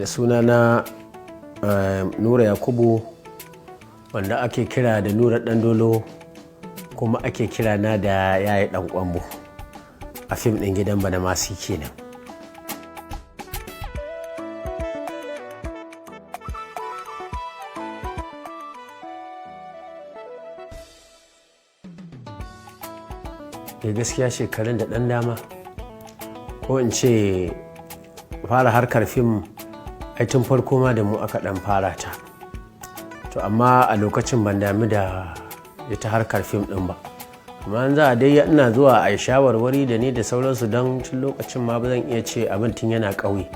Sunana Nura Yakubu, wanda ake kira da Nura Ɗandolo, kuma ake kira na da Yaya Ɗan Kwambo a fim ɗin Gidan Badamasi kenan. Da gaskiya shekarun da ɗan dama, ko in ce fara harkar fim, ai tun farko ma da mu aka ɗan fara ta. To amma a lokacin ban damu da ita harkar fim ɗin ba, amma za a dai ina zuwa a yi shawarwari da ni da sauransu, don tun lokacin ma ba zan iya ce abin tun yana ƙauye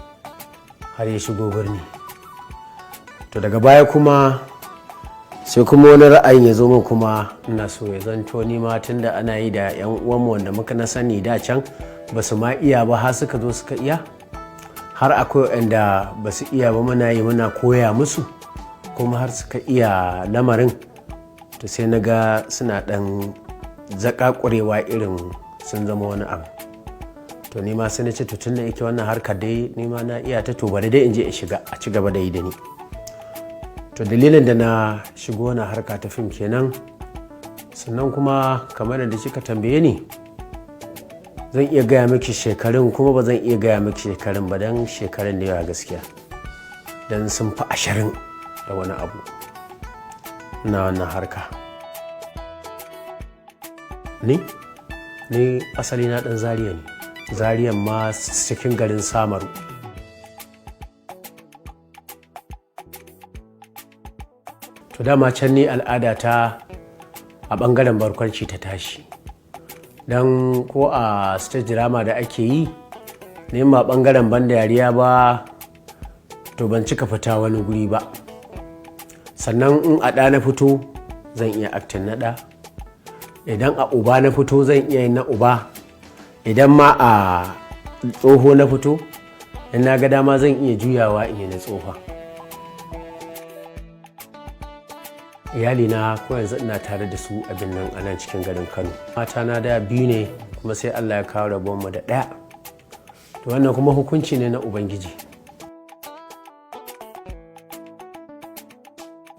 har ya shigo birni. To daga baya kuma sai kuma wani ra'ayin ya zo min, kuma ina so ya zanto ni ma, tun da ana yi da 'yan uwanmu wanda muka na sani da can ba su ma iya ba, har suka zo suka iya, har akwai wanda ba su iya ba muna yi muna koya musu, kuma har suka iya lamarin. To sai na ga suna ɗan zaƙaƙurewa, irin sun zama wani abu. To ni ma sai na ce, to tun da yake wannan harkar dai ni ma na iya ta, to bari dai in je in shiga a ci gaba da yi da ni. To dalilin da na shigo wannan harka ta fim kenan. Sannan kuma kamar da kika tambaye ni, zan iya gaya miki shekarun, kuma ba zan iya gaya miki shekarun ba, don shekarun da yawa gaskiya, don sun fi 20 da wani abu na wannan harka. Ni asali na dan Zaria ne, Zariyan ma cikin garin Samaru. To dama can ni al'ada ta a bangaren barkwanci ta tashi, don ko a stage drama da ake yi ne ma bangaren ban dariya ba, to ban cika fita wani guri ba. Sannan in a ɗa na fito, zan iya acting na ɗa. Idan a uba na fito, zan iya yin na uba. Idan ma a tsoho na fito, in na ga dama zan iya juyawa in yi na tsofa. Iyalina ko yanzu ina tare da su a birnin a nan cikin garin Kano. Mata na da biyu ne, kuma sai Allah ya kawo rabonmu da ɗaya. To wannan kuma hukunci ne na Ubangiji.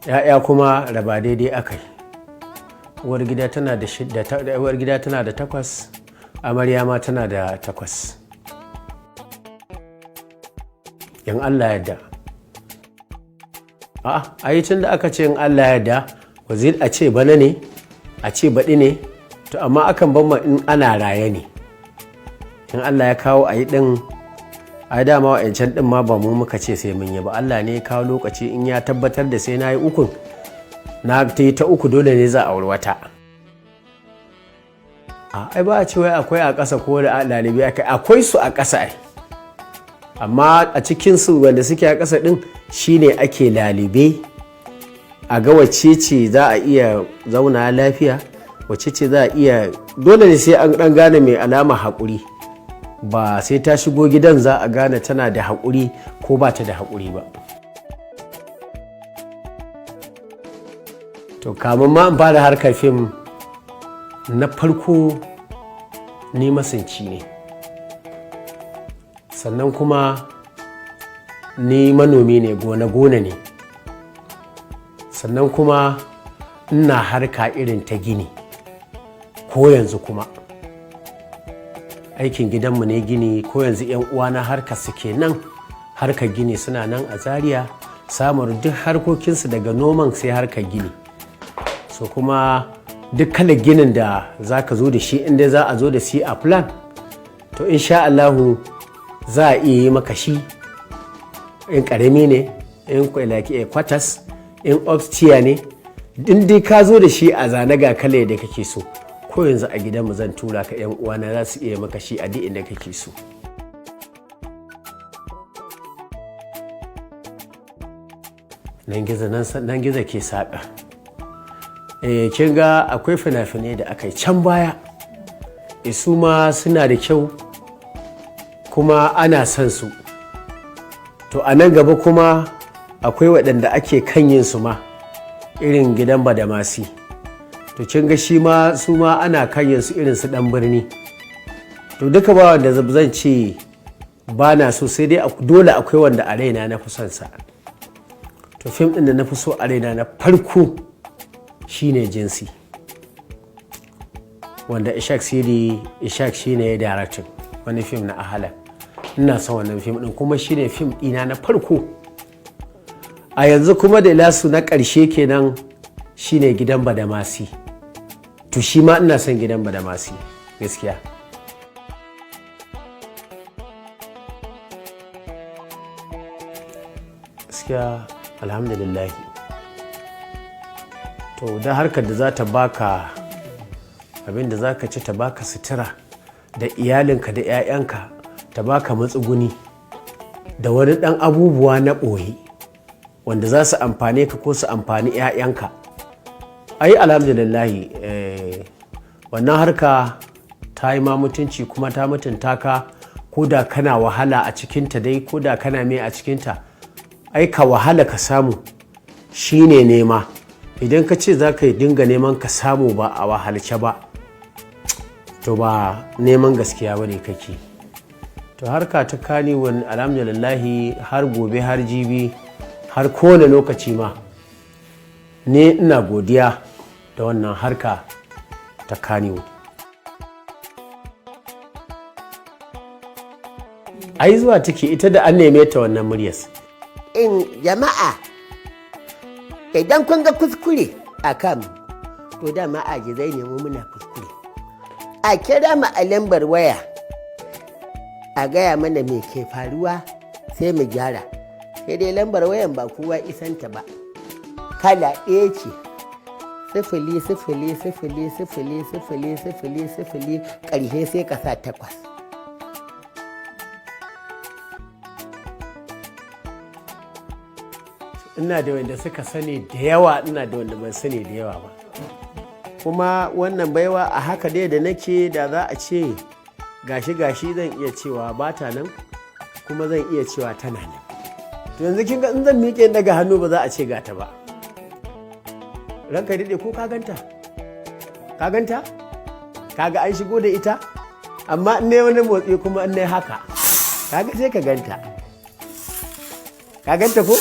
Ya'ya kuma raba daidai aka yi. Uwar gida tana da shida, uwar gida tana da takwas, amarya ma tana da takwas. In Allah yadda. A'a, ai tun da aka ce in Allah yadda, wazir a ce bana ne, a ce baɗi ne, to amma akan ban in ana raye ne. In Allah ya kawo a yi ɗin, ai dama wa'ancan ɗin ma ba mu muka ce sai mun yi ba, Allah ne ya kawo lokaci. In ya tabbatar da sai na yi ukun, na ta yi ta uku, dole ne za a auri wata. A ai ba a ce wai akwai a ƙasa ko da lalibi akwai su a ƙasa ai. Amma a cikinsu wanda suke a ƙasa ɗin shine ake lalibe a ga wacce ce za a iya zauna lafiya, wacce ce za a iya. Dole ne sai an ɗan gane mai alama haƙuri, ba sai ta shigo gidan za a gane tana da haƙuri ko ba ta da haƙuri ba. To kamun ma in fara harkar fim, na farko ni masunci ne, sannan kuma ni manomi ne, gona-gona ne, sannan kuma ina harka irin ta gini. Ko yanzu kuma aikin gidanmu ne gini. Ko yanzu 'yan uwana harkar su kenan, harkar gini, suna nan a Zaria samun duk harkokinsu daga noman sai harkar gini. So kuma duk kalar ginin da za ka zo da shi, inda za a zo da shi a plan, to insha Allahu za a iya yi maka shi. In karami ne, in like a quarters, in upstairs ne, in dai ka zo da shi a zane ga kala da kake so, ko yanzu a gidanmu zan tura ka, yan uwana za su iya maka shi a duk inda kake so. Nan gizo ke saƙa. Kin ga akwai fina-finai da aka yi can baya, su ma suna da kyau kuma ana son su. To a nan gaba kuma akwai waɗanda ake kan yin su ma, irin Gidan Badamasi. To kin ga shi ma su ma ana kan yin su, irin su Ɗan Birni. To duka ba wanda zan ce. Ba na so, sai dai dole akwai wanda a raina na fi son sa. To, fim ɗin da na fi so a raina na farko shine Jinsi, wanda Ishak Sidi Ishak shine ya directing wani fim na Ahalan. Ina son wannan fim ɗin, kuma shine fim ɗina na farko. A yanzu kuma da lasu na ƙarshe kenan shine Gidan Badamasi. To, shi ma ina son Gidan Badamasi gaskiya. Gaskiya, alhamdulillah. To, da harkar da za ta baka abin da za ka ci, ta baka sutura da iyalinka da 'ya'yanka, ta baka matsuguni da wani ɗan abubuwa na ɓoye wanda za su amfane ka ko su amfani 'ya'yanka, ai alhamdulillahi. Wannan harka ta yi ma mutunci kuma ta mutunta ka, ko da kana wahala a cikinta dai, ko da kana mai a cikinta. Ai ka wahala ka samu shine nema. Idan ka ce za ka yi dinga neman ka samu ba a wahalce ba, to ba neman gaskiya ba ne kake. To, harka ta Kannywood, alhamdulillahi, har gobe, har jibi, har kowane lokaci ma ne ina godiya da wannan harka ta Kannywood. Ai zuwa take ita da an neme ta wannan muryas. In jama'a, idan kun ga kuskure a kan, to dama ajizai ne mu, muna kuskure. A kira mu a lambar waya a gaya mana me ke faruwa, sai mu gyara. Sai dai lambar wayan ba kowa isanta ba, kala ɗaya ce: 0 0 0 0 0 0 0 0, ƙarshe sai ka sa 8. Ina da wanda suka sani da yawa, ina da wanda ban sani da yawa ba. Kuma wannan baiwa a haka dai da nake, da za a ce gashi gashi, zan iya cewa ba ta nan, kuma zan iya cewa tana nan. To, yanzu kin ga in zan miƙe daga hannu, ba za a ce gata ba. Ranka daɗe, ko ka ganta? Ka ganta? Ka ga an shigo da ita. Amma in ne wani motsi kuma in ne haka, kaga sai ka ganta. Ka ganta ko?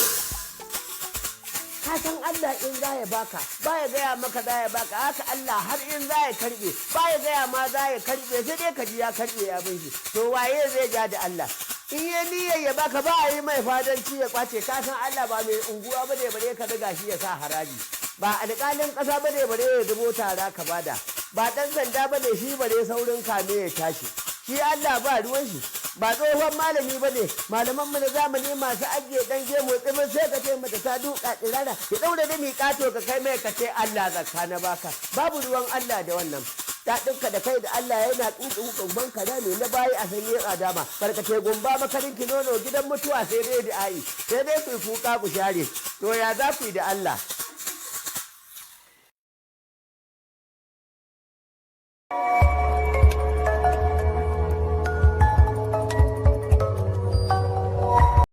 Ka san Allah in za ya baka, ba ya gaya maka za ya baka. Haka Allah har in za ya karbe, ba ya gaya ma za ya karbe, sai dai ka ji ya karbe ya bin shi. To, waye zai ja da Allah? In ya niyyar ya baka, ba a yi mai fadanci ya kwace. Ka san Allah ba mai unguwa ba ne bare ka riga shi ya sa haraji, ba alƙalin ƙasa ba ne bare ya zubo tara ka bada, ba ɗan sanda ba ne shi bare saurin kame ya tashi. Shi Allah ba ruwan shi, ba tsohon malami ba ne. Malaman mu na zamani masu ajiye dan gemu tsimin, sai ka ce mata ta duka tsirara, ya daura da miƙato, ka kai mai ka ce Allah zakka na baka. Babu ruwan Allah da wannan. Daɗinka da kai da Allah yana tsutsu gumban ka ne na bayi a sanye adama karkace gumba makarin ki nono gidan mutuwa, sai dai da ai sai dai ku kuka ku share. To, ya za ku yi da Allah?